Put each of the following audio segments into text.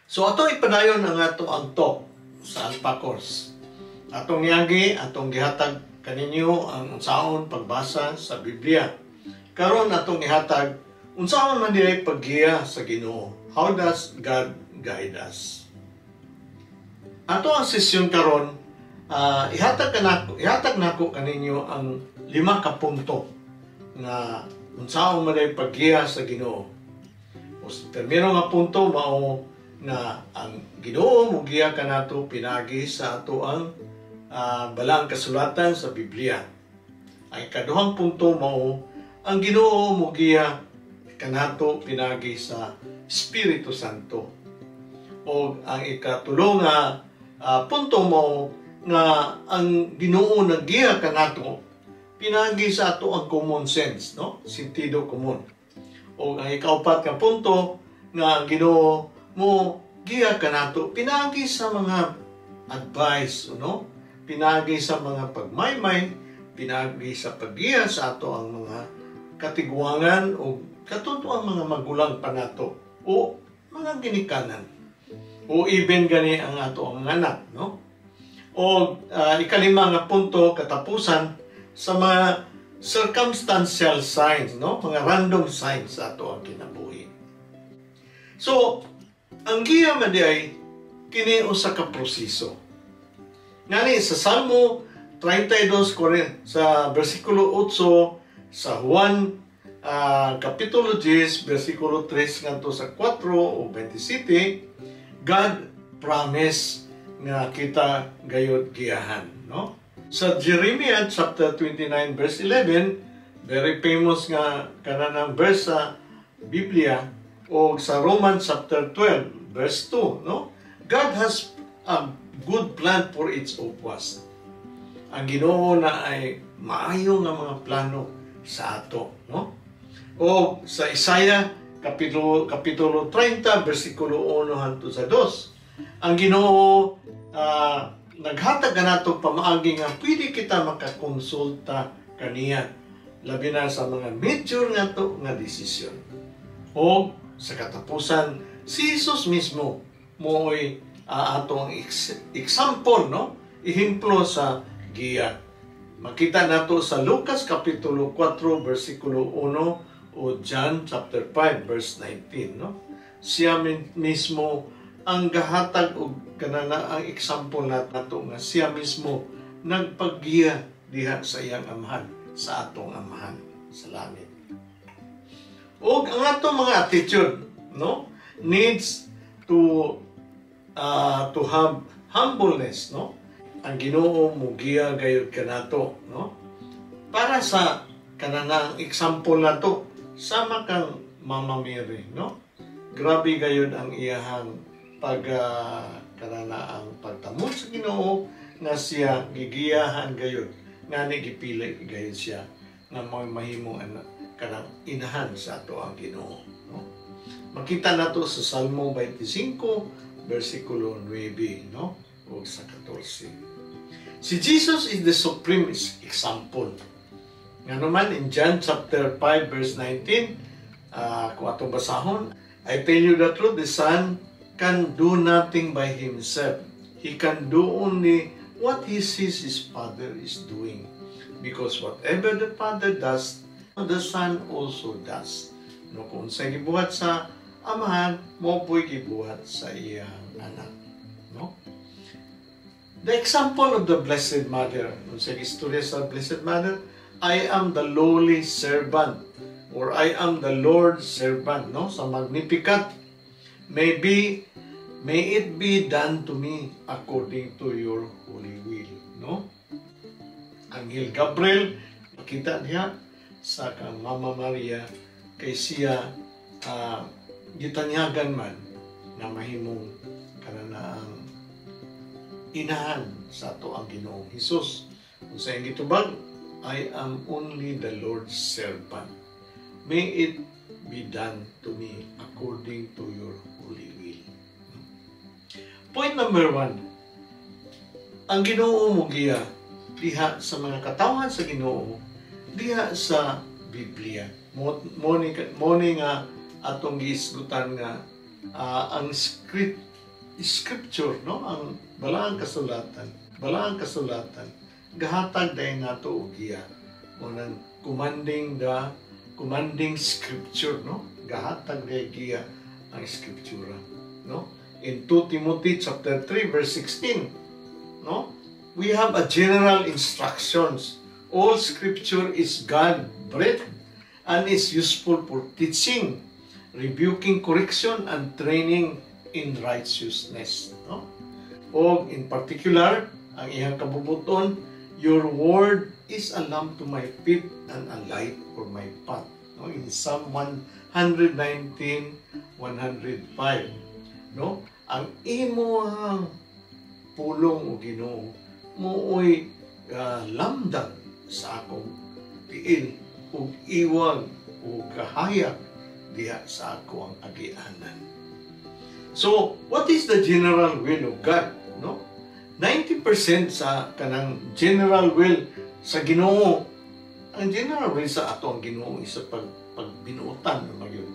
So atong ipadayon ang ato ang talk sa Alpha Course. Atong niagi, atong gihatag kaninyo ang unsaon pagbasa sa Biblia. Karon atong ihatag unsaon man diay paggiya sa Ginoo. How does God guide us? Ato ang sesyon karon, ihatag nako kaninyo ang lima ka punto nga unsaon man diay paggiya sa Ginoo. O sa primero nga punto mao nga ang Ginoo mugiya kanato pinagi sa ato ang balang kasulatan sa Biblia. Ang ikaduhang punto mao ang Ginoo mugiya kanato pinagi sa Espiritu Santo. O ang ikatulo nga punto mao nga ang Ginoo naggiya kanato pinagi sa ato ang common sense, no? Sentido komon. O ang ikaupat nga punto nga ang Ginoo mo giya kanato pinagi sa mga advice, no? Pinagi sa mga pagmaymay, pinagi sa paggiya sa ato ang mga katiguangan o katunto ang mga magulang pa nato o mga ginikanan o even gani ang ato ang anak, no? O ikalima nga punto, katapusan, sa mga circumstantial signs, no? Mga random signs sa ato ang kinabuhi. So, ang giya man diay kini usa ka proseso. Ngani sa Salmo 32 sa versikulo 8, sa Juan kapitulo 10 versikulo 3 ngadto sa 4 o 27, God promise nga kita gayod giyahan, no? Sa Jeremiah chapter 29 verse 11, very famous nga kananang verse sa Biblia, o sa Romans chapter 12 verse 2, no? God has a good plan for each of us. Ang Ginoo na ay maayo nga mga plano sa ato, no? O sa Isaiah kapitulo 30 versikulo 1 hangtod sa 2. Ang Ginoo naghatag kanato pamaagi nga pwede kita makakonsulta kaniya labi na sa mga major nga to nga desisyon. O sa katapusan, si Jesus mismo mooy atong example, no? Ehemplo sa giya. Makita nato sa Lucas kapitulo 4 versikulo 1 o John chapter 5 verse 19, no? Siya mismo ang gahatag og kanana ang example nato nga siya mismo nagpaggiya diha sa iyang Amahan, sa atong Amahan sa langit. Og ang atong mga attitude, no, needs to have humbleness, no? Ang Ginoo mugiya gayud kanato, no? Para sa kananang example nato sama kang Mama Mary, no? Grabe gayud ang iyahang pag kanana ang pagtamod sa Ginoo nga siya gigiyahan gayud, ngani gipili gayud siya nga may mahimong anak kanang inahan sa ato ang Ginoo, no? Makita nato sa Salmo 25 versikulo 9, no, o sa 14. Si Jesus is the supreme example. Nga naman in John chapter 5 verse 19, kung atong basahon, "I tell you the truth, the Son can do nothing by himself. He can do only what he sees his Father is doing. Because whatever the Father does, the Son also does." No, kung sa gibuhat sa Amahan, mo po'y gibuhat sa iyang anak. No? The example of the Blessed Mother, kung sa istorya sa Blessed Mother, "I am the lowly servant" or "I am the Lord's servant," no? Sa Magnificat, "May it be done to me according to your holy will," no? Anghel Gabriel, makita niya sa kang Mama Maria kay siya gitanyagan man na mahimong kananaang inahan sa ato ang Ginoong Hesus. Kung sa iyang gitubag, "I am only the Lord's servant. May it be done to me according to your holy will." Point number 1. Ang Ginoo mo giya diha sa mga katawhan sa Ginoo diha sa Biblia. Mo ni nga atong giisgutan nga ang script scripture, no, ang balaang kasulatan gahatag dayon nato og giya mo nang commanding, the commanding scripture, no? Gahatag dayon giya ang scriptura, no? In 2 Timothy chapter 3 verse 16, no, we have a general instructions. All scripture is God breathed and is useful for teaching, rebuking, correction and training in righteousness, no? O in particular, ang iyang kabubuton, "Your word is a lamp to my feet and a light for my path," no? In Psalm 119 105, no? Ang imo pulong, o Ginoo, mooy lamdag sa akong tiil ug iwag ug kahayag diha sa ako ang agianan. So, what is the general will of God? No? 90% sa kanang general will sa Ginoo. Ang general will sa ato ang Ginoo is sa pagbinuotan na magyud.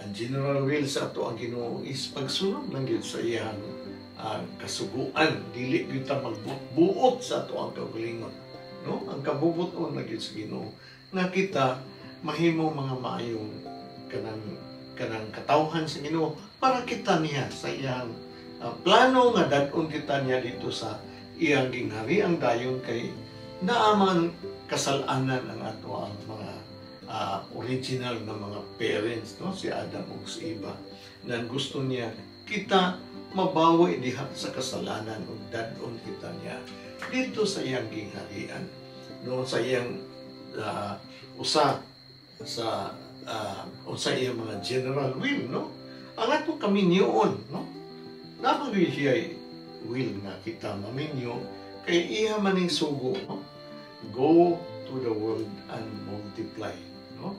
Ang general will sa ato ang Ginoo is pagsunod lang gyud sa iyang kasuguan. Dili gyud ta magbuot sa ato ang kaugalingon. No? Ang kabubuton na gyud sa Ginoo nga kita mahimo mga maayong kanang katawhan sa Ginoo para kita niya sa iyang plano nga dad-on kita niya dito sa iyang ginghariang dayon, kay naaman kasalanan ang ato ang mga original na mga parents, no, si Adam ug si Eva, nan gusto niya kita mabawi diha sa kasalanan ug dad-on kita niya dito sa iyang gingharian, no, sa iyang usa sa unsa iyang mga general will, no? Ang atong kaminyoon, no, naa man siya will nga kita maminyo kay iya man ning sugo, no? Go to the world and multiply, no?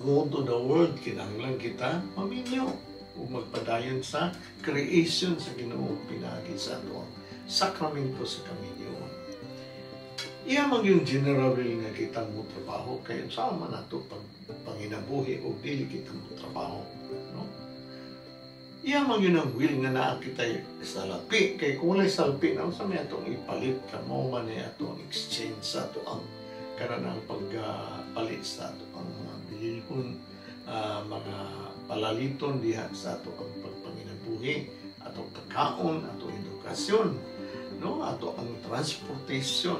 Go to the world, kinahanglan kita maminyo ug magpadayon sa creation sa Ginoo pinaagi sa ato ang sakramento sa kaminyoon. Iya man yung general will nga kita mo trabaho kay unsa man ato pag panginabuhi og dili kita mo trabaho, no? Iya man yun ang will nga naa kita salapi kay kung walay salapi na, unsa may atong ipalit ka mo man ni atong exchange sa ato ang kanang pagpalit sa ato ang mga bililhon, mga palaliton diha sa ato ang pagpanginabuhi, atong pagkaon, atong edukasyon, no, ato ang transportation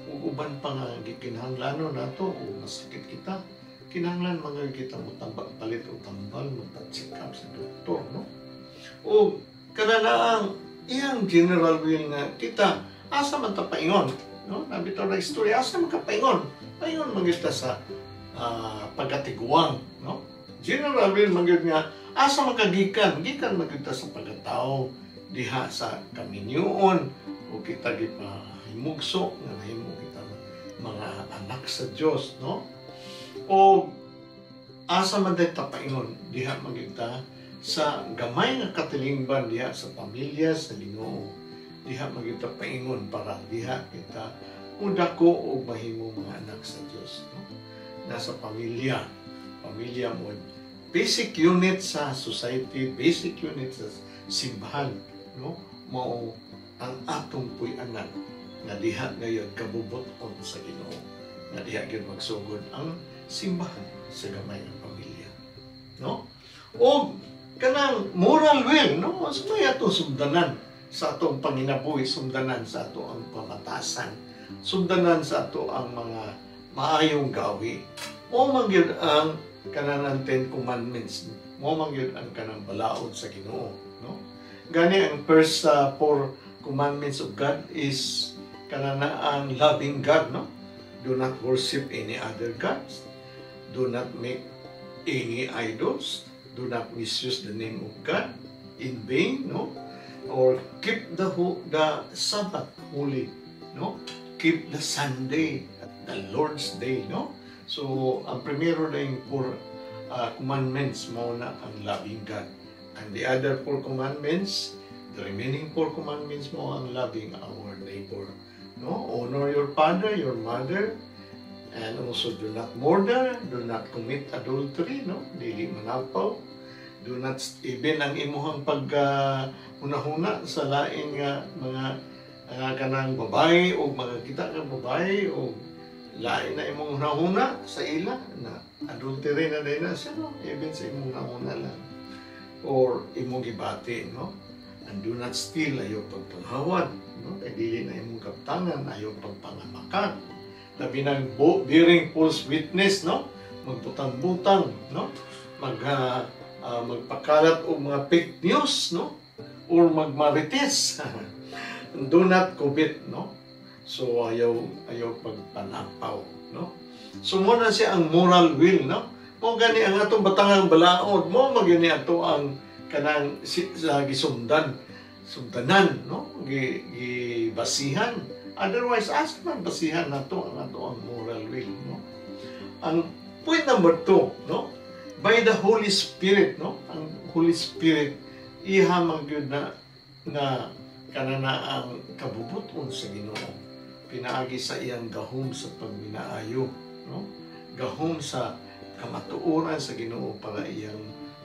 ug uban pa nga gikinahanglanon nato. O masakit kita, kinahanglan mga kita mo tambal, palit og tambal, magpa-check up sa doktor, no? O kananaang iyang general will nga kita asa man ta paingon, no? Nabitaw na istorya, asa man ka paingon? Paingon man kita sa pagkatiguang, no? General will man gyud nga asa man ka gikan? Gikan man gyud ta sa pagkatao diha sa kaminyoon o kita gipahimugso nga nahimo kita mga anak sa Dios, no? O asa man day ta paingon? Diha man gyud ta sa gamay nga katilingban diha sa pamilya sa Ginoo. Diha man gyud ta paingon para diha kita mudako og mahimo mga anak sa Dios, no? Nasa pamilya. Pamilya mo basic unit sa society, basic unit sa simbahan, no? Mao ang atong puy-anan nga diha ngayon kabubut-on sa Ginoo nga diha gyud magsugod ang simbahan sa gamay nga pamilya, no? O kanang moral will, no? Sa may atong sumdanan sa atong panginabuhi, sumdanan sa ato ang pamatasan, sumdanan sa ato ang mga maayong gawi. Mo man gyud ang kanang Ten Commandments, mo man gyud ang kanang balaod sa Ginoo, no? Gani ang first four commandments of God is kanana ang loving God, no? Do not worship any other gods, do not make any idols, do not misuse the name of God in vain, no? Or keep the Sabbath holy, no? Keep the Sunday, the Lord's Day, no? So, ang primero na yung four commandments mo na ang loving God. And the other four commandments, the remaining four commandments mo ang loving our neighbor. No? Honor your father, your mother, and also do not murder, do not commit adultery, no? Dili manapaw, Do not, even ang imuhang pag hunahuna sa lain nga mga kanang babae o makakita ka babae o lain na imong hunahuna sa ila na adultery na din na siya, no? Even sa imong hunahuna lang or imong gibati, no? And do not steal, ayaw pagpanghawad, no? Kay dili na imong kaptangan, ayaw pagpangamakak, labi nang bearing false witness, no? Magbutang-butang, no? Magpakalat og mga fake news, no? Or magmarites. Do not covet, no? So ayaw ayaw pagpanapaw, no? So mo na siya ang moral will, no? Mo gani ang atong batangang balaod mo magyuni ato ang kanang sa gisundan sundanan, no? Gi gibasihan. Otherwise, asa man basihan nato ang ato ang moral will, no? Ang point number 2, no? By the Holy Spirit, no? Ang Holy Spirit iha man gyud na nga kanana ang kabubuton sa Ginoo pinaagi sa iyang gahom sa pagminaayo, no? Gahom sa kamatuoran sa Ginoo para iyang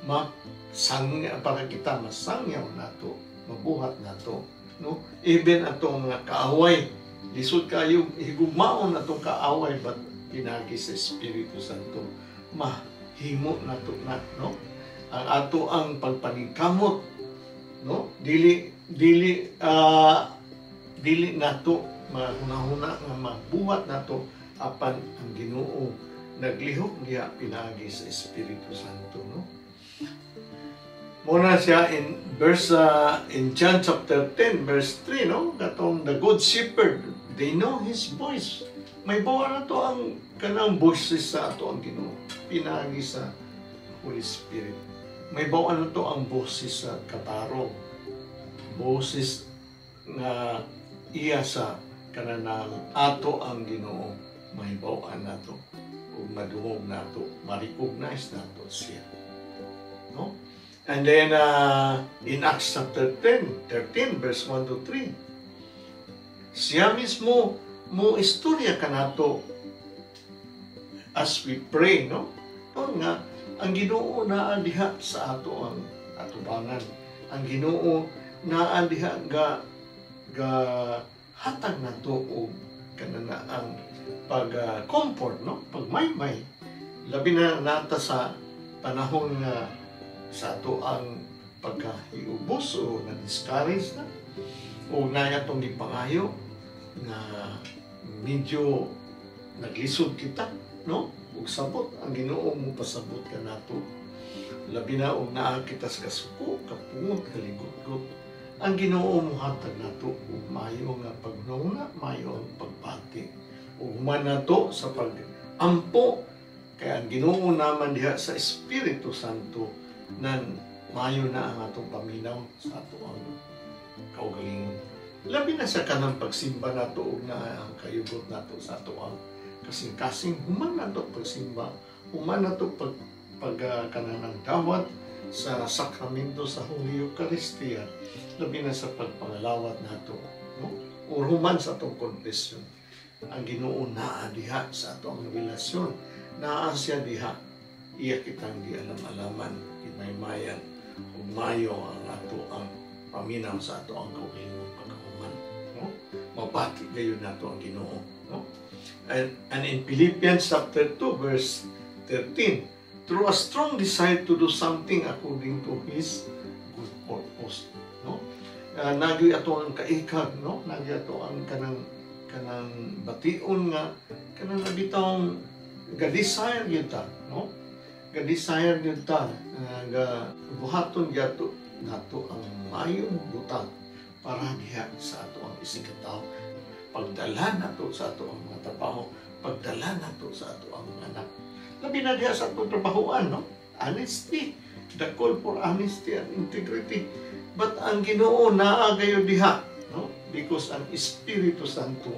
masang para kita masangyaw nato, mabuhat nato, no? Even atong mga kaaway, lisod kayo higugmaon atong kaaway, but pinaagi sa Espiritu Santo mahimo nato na, no? Ang ato ang pagpaningkamot, no? Dili dili dili nato mahunahuna nga mabuhat nato, apan ang Ginoo naglihok diha pinaagi sa Espiritu Santo, no? Muna siya in verse in John chapter 10 verse 3, no? Katong the good shepherd, they know his voice. Mahibaw-an nato ang kanang boses sa ato ang Ginoo pinaagi sa Holy Spirit. Mahibaw-an nato ang boses sa katarong, boses nga iya sa kananang ato ang Ginoo. Mahibaw-an nato ug madungog nato, ma-recognize nato siya, no? And then in Acts chapter 10 13 verse 1 to 3, siya mismo mo istorya kanato as we pray, no? O nga ang Ginoo naa diha sa ato ang atubangan. Ang Ginoo naa diha ga ga hatag nato og kanana ang pag comfort, no? Pagmaymay, labi na nata sa panahon nga sa ato ang pagkahiubos o na-discourage na o na atong gipangayo nga medyo naglisod kita, no? Ug sabot ang Ginoo mo pasabot kanato, labi na og naa kita sa kasuko, kapungot, kaligutgot. Ang Ginoo mo hatag nato og maayo nga paghunahuna, maayo ang pagbati ug human nato sa pag-ampo, kay ang Ginoo naman diha sa Espiritu Santo nan maayo na ang atong paminaw sa ato ang kaugalingon, labi na sa kanang pagsimba nato ug na ang kayugot nato sa ato ang kasing-kasing. Human nato pagsimba, human nato pag pag kananang dawat sa sakramento sa Holy Eucharistia, labi na sa pagpangalawat nato, no? Or human sa atong confession, ang Ginoo naa diha sa ato ang relasyon, naa siya diha, iya kitang gialam-alaman, gimaymayan ug mayo ang ato ang paminaw sa ato ang kaugalingon pagkahuman, no? Mabati gayon nato ang Ginoo, no? And in Philippians chapter 2 verse 13, through a strong desire to do something according to His good purpose, no? Nagi ato ang kaikag, no? Nagi ato ang kanang kanang bation nga kanang nabitawng ga-desire gyud ta, no? Ga-desire gyud ta ga buhaton gyud nato ang mayong butang para diha sa ato ang isigkatawo, pagdala nato sa ato ang mga trabaho, pagdala nato sa ato ang mga anak, labi na diha sa atong trabahoan, no? Honesty, the call for honesty and integrity. But ang Ginoo naa gayud diha, no? Because ang Espiritu Santo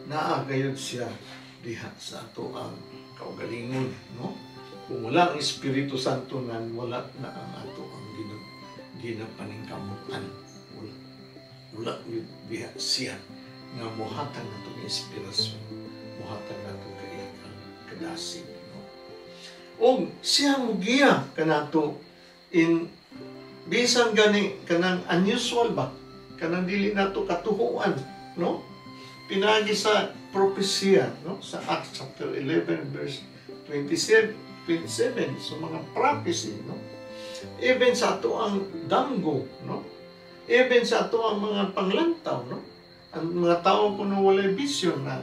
naa gayud siya diha sa ato ang kaugalingon, no? Kung wala ang Espiritu Santo nan, wala na ang ato ang ginapaningkamutan. Wala, wala yun diha siya nga muhatag nato ng inspirasyon, muhatag nato kay kadasig, no? Og siya mugiya kanato. In bisan gani kanang unusual ba, kanang dili nato katuhuan, no? Pinagi sa propesya, no? Sa Acts chapter 11 verse 27, 27, so mga prophecy, no? Even sa ato ang damgo, no? Even sa ato ang mga panglantaw, no? Ang mga tao kuno walay vision na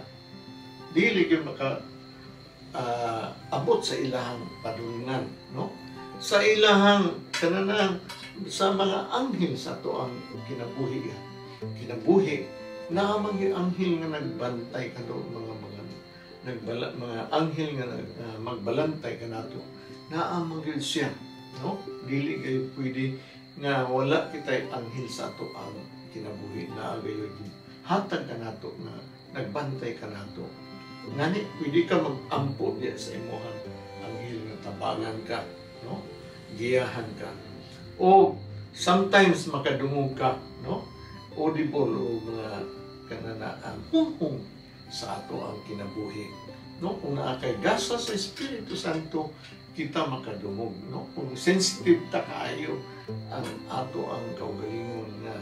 dili gyud maka abot sa ilahang padulngan, no? Sa ilahang kananang sa mga anghel sa ato ang kinabuhi. Kinabuhi naa man gyud anghel nga nagbantay kano mga nagbala, mga anghel nga magbalantay kanato. Naa man gyud siya, no? Dili gyud pwede nga wala kitay anghel sa ato ang kinabuhi. Naa gayud hatag kanato nga nagbantay kanato. Ngani pwede ka mag-ampo diya sa imong anghel nga tabangan ka, no? Giyahan ka. O sometimes makadungog ka, no? Audible o mga kanana ang humhum sa ato ang kinabuhi, no? Kung naa kay gasa sa Espiritu Santo, kita makadungog, no? Kung sensitive ta kaayo ang ato ang kaugalingon nga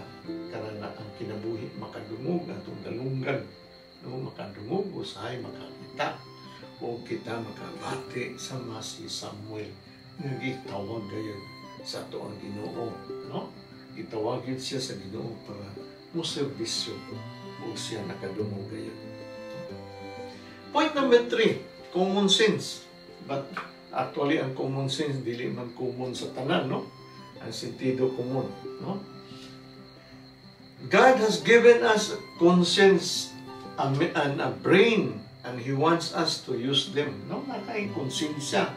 kanana ang kinabuhi, makadungog atong dalunggan, no? Makadungog, usahay makakita o kita makabati sama si Samuel nga gitawag gayon sa ato ang Ginoo, no? Gitawag gyud siya sa Ginoo para mo serbisyo ug siya nakadungog gayon. Point number 3, common sense. But actually, ang common sense dili man common sa tanan, no? Ang sentido common, no? God has given us conscience and a brain, and He wants us to use them, no? Naa kay konsensya,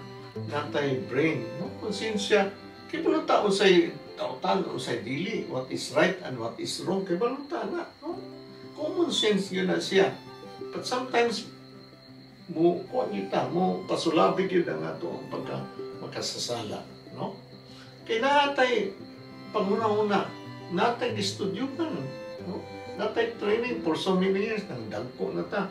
naa tay brain, no? Konsensya, kay ta unsay dautan, unsay dili, what is right and what is wrong, kay ta na, no? Common sense yun na siya. But sometimes, mo kuan gyud ta, mo pasulabi gyud ang ato ang pagka makasasala, no? Kay naa tay panghuna-huna, naa tay gistudyuhan, no? Naa tay training for so many years, nang dagko na ta.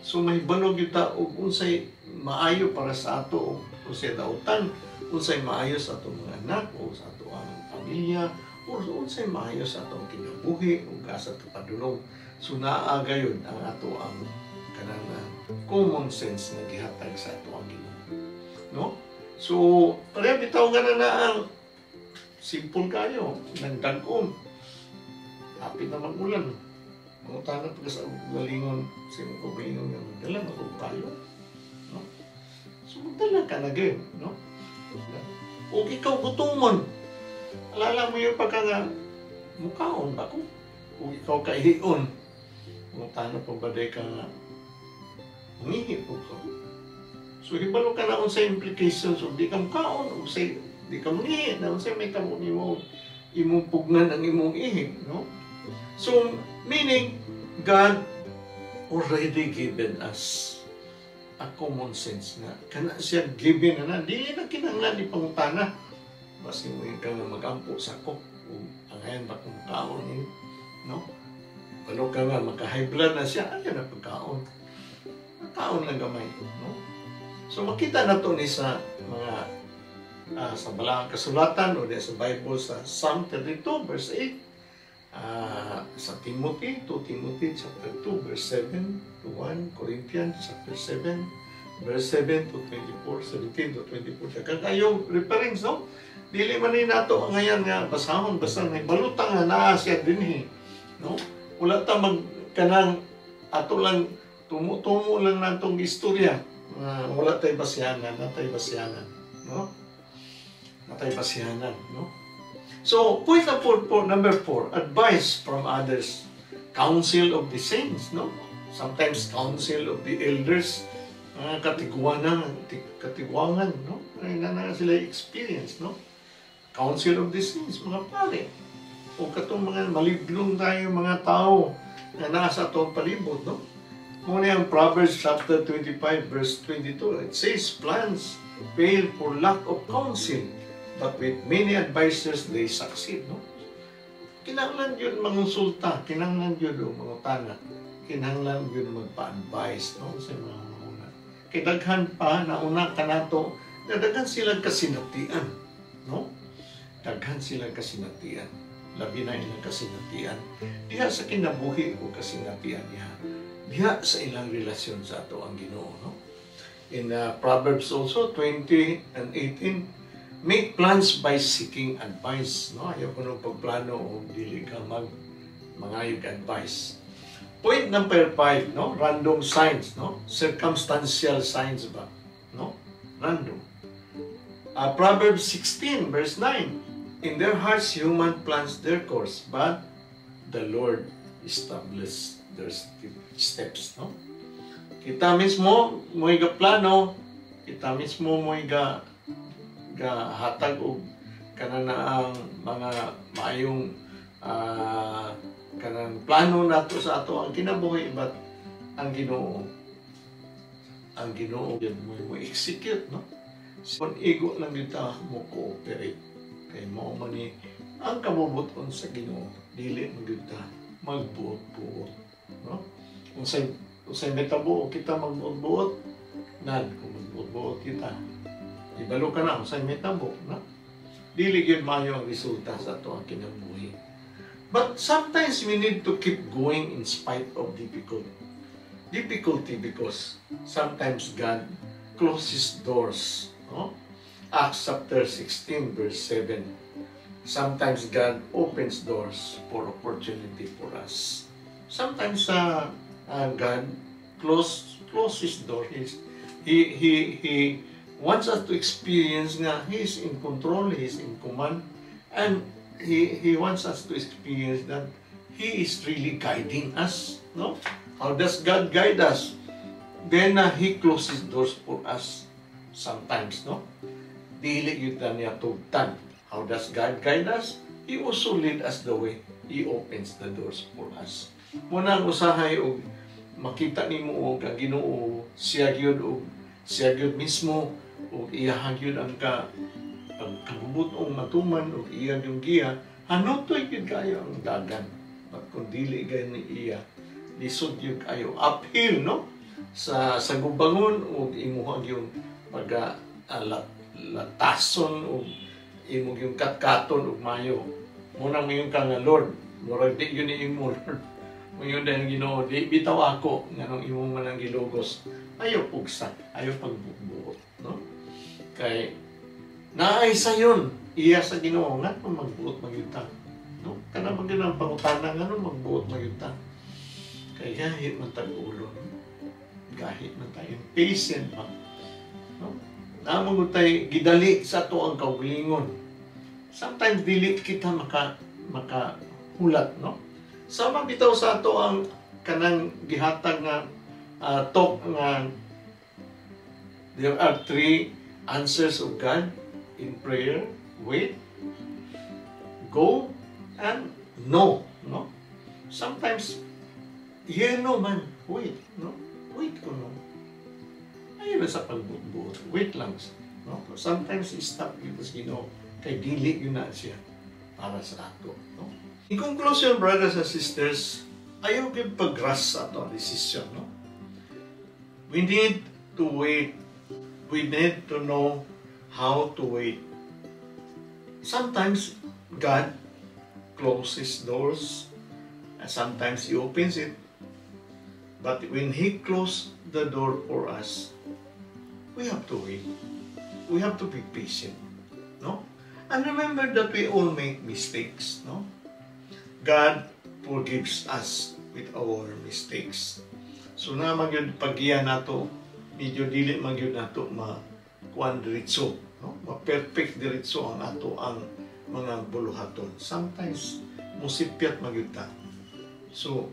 So mahibalo gyud ta og unsay maayo para sa ato, og unsay dautan, unsay maayo sa atong mga anak o sa ato ang pamilya, o unsay maayo sa atong kinabuhi ug asa ta padulong. So naa gayud ang ato ang kanang common sense nga gihatag sa ato ang Ginoo. No? So, pareha bitaw nga na ang simple kayo, nang dag-om. Hapit na mag-ulan. Mangutana pa ka sa galingon, sa imong kaugalingon nga magdala na og payo. No? So magdala ka na gyud, no? O ikaw gutomon. Alala mo yung pagka nga mukaon ba ko? O ikaw kaihion. Mangutana pa ba day ka nga mangihi po ka? So hibalo ka na unsay implications ug di ka mukaon ug say di ka mangihi na unsay may tamo nimo imong pugnan ang imong ihi, no? So meaning God already given us a common sense na kana siya given na na dili na kinahanglan ipangutana. Basin mo ka nga magampo sa ko ug angayan ba kung kaon ni, no? Balo ka nga maka high blood na siya, ayaw na pagkaon, kaon lang gamay, no? So makita na to ni sa mga sa Balaang Kasulatan o di sa Bible sa Psalm 32 verse 8, sa Timothy, 2 Timothy chapter 2 verse 7 to 1, Corinthians chapter 7 verse 7 to 24, 17 to 24. Daghan kayong reference, no? Dili man ni nato ang ngayon nga basahon basta may balutang nga naa siya dinhi, no? Wala ta mag kanang ato lang tumo-tumo lang natong istorya. Wala tay basihanan, natay basihanan, no? Natay basihanan, no? So, point number 4, advice from others. Counsel of the saints, no? Sometimes counsel of the elders, mga katiguanan, katiguangan, no? Ay, na na sila experience, no? Counsel of the saints, mga pare. O katong mga maliblong tayo mga tao na nasa atong palibot, no? Muna ang Proverbs chapter 25 verse 22. It says, "Plans fail for lack of counsel, but with many advisors they succeed," no? Kinahanglan yun mangonsulta, kinahanglan yun o mangutana, kinahanglan yun magpa-advise, no, sa mga una. Kay daghan pa nauna kanato, na daghan silang kasinatian, no? Daghan sila kasinatian. Labi na ilang kasinatian diha sa kinabuhi o kasinatian niya diha sa ilang relasyon sa ato ang Ginoo, no? In Proverbs also 20 and 18, make plans by seeking advice, no? Ayaw kuno pagplano o dili ka mag mangayog advice. Point number 5, no? Random signs, no? Circumstantial signs ba, no? Random. Proverbs 16 verse 9, "In their hearts human plans their course, but the Lord establishes their steps," no? Kita mismo mo'y ga plano, kita mismo mo'y ga ga hatag og kanang ang mga maayong kanang plano nato sa ato ang kinabuhi, but ang Ginoo gyud mo execute, no? Kung igo lang kita mo cooperate kay mao man ni ang kabubuton sa Ginoo, dili man gyud ta magbuot-buot, no? Unsay mitabo kita magbuot-buot nan? Kung magbuot-buot kita, ibalo ka na unsay mitabo, no? Dili gyud maayo ang resulta sa ato ang kinabuhi. But sometimes we need to keep going in spite of difficulty because sometimes God closes doors, no? Acts chapter 16 verse 7. Sometimes God opens doors for opportunity for us. Sometimes God closes door. He wants us to experience nga He is in control, He is in command, and He wants us to experience that He is really guiding us. No? How does God guide us? Then He closes doors for us sometimes, no? Dili gyud ta niya tugtan. How does God guide us? He also lead us the way. He opens the doors for us. Muna ang usahay og makita nimo og ang Ginoo siya gyud og siya gyud mismo og iya gyud ang ka ang kabubut-ong matuman og iya yung giya, hanutoy gyud kayo ang dagan. But kung dili gani iya, lisod gyud kayo, uphill, no? Sa gubangon og imuha yung pagka latason og imo yung katkaton og mayo. Muna moingon ka nga, "Lord, murag di yun ni imo, Lord." Moingon din Ginoo, "Di bitaw ako, nganong imo man ang gilugos." Ayaw pugsa, ayaw pagbuot, no? Kay naay sayon, iya sa Ginoo nga magbuot magyud ta. No? Kana man gyud ang pangutana, ngano magbuot magyud ta. Kay gahi man tag ulo. No? Gahi man tayo. Patient ba? No? Naa man tay gidali sa ato ang kaugalingon. Sometimes dili kita maka hulat, no? Sama bitaw sa ato ang kanang gihatag nga talk nga there are three answers of God in prayer: wait, go, and no, no? Sometimes, yeah, no man, wait, no? Wait ko, no? Ayaw na sa pagbuot. Wait lang. No? Sometimes, stop because, kay dili gyud na siya para sa ato. No? In conclusion, brothers and sisters, ayaw gyud pag-rush sa ato ang decision. No? We need to wait. We need to know how to wait. Sometimes God closes doors and sometimes He opens it. But when He closed the door for us, we have to wait. We have to be patient. No? And remember that we all make mistakes. No? God forgives us with our mistakes. So na man gyud paggiya nato, medyo dili man gyud nato ma kuan diretso, no? Ma-perfect diretso ang ato ang mga buluhaton. Sometimes musipyat man gyud ta. So,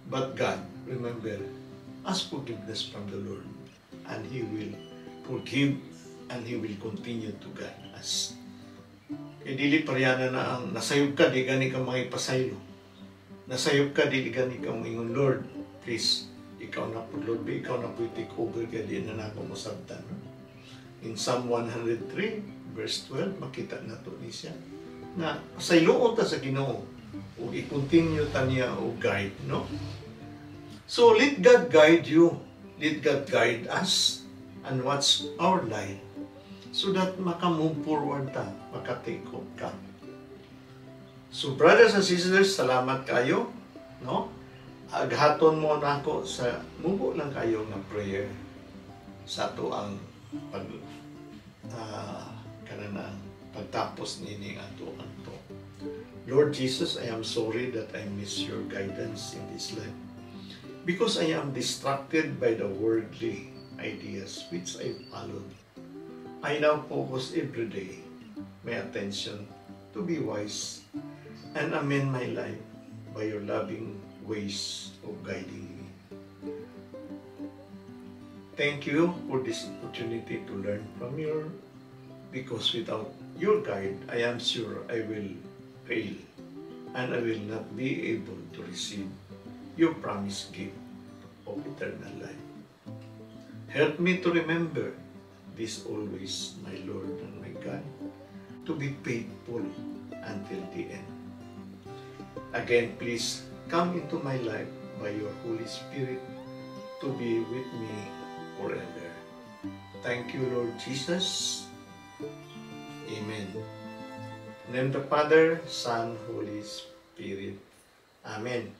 but God, remember, ask forgiveness from the Lord and He will forgive and He will continue to guide us. Kay dili paryana na ang nasayop ka, di gani ka mangipasaylo. Nasayop ka, dili gani ka moingon, "Lord, please, ikaw na po, Lord, ikaw na po take over kay di na nako mosabtan." No? In Psalm 103, verse 12, makita nato ni siya na pasayloon ta sa Ginoo ug i-continue ta niya og guide, no? So let God guide you. Let God guide us and watch our life so that maka-move forward ta, maka-take off ka. So brothers and sisters, salamat kayo, no? Aghaton mo nako sa mubo lang kayo nga prayer sa ato ang pag kanang pagtapos nini ato anto. Lord Jesus, I am sorry that I miss your guidance in this life because I am distracted by the worldly ideas which I followed. I now focus every day my attention to be wise and amend my life by your loving ways of guiding me. Thank you for this opportunity to learn from your, because without your guide, I am sure I will fail and I will not be able to receive your promised gift of eternal life. Help me to remember this always, my Lord and my God, to be faithful until the end. Again, please come into my life by your Holy Spirit to be with me forever. Thank you, Lord Jesus. Amen. In the name of the Father, Son, Holy Spirit. Amen.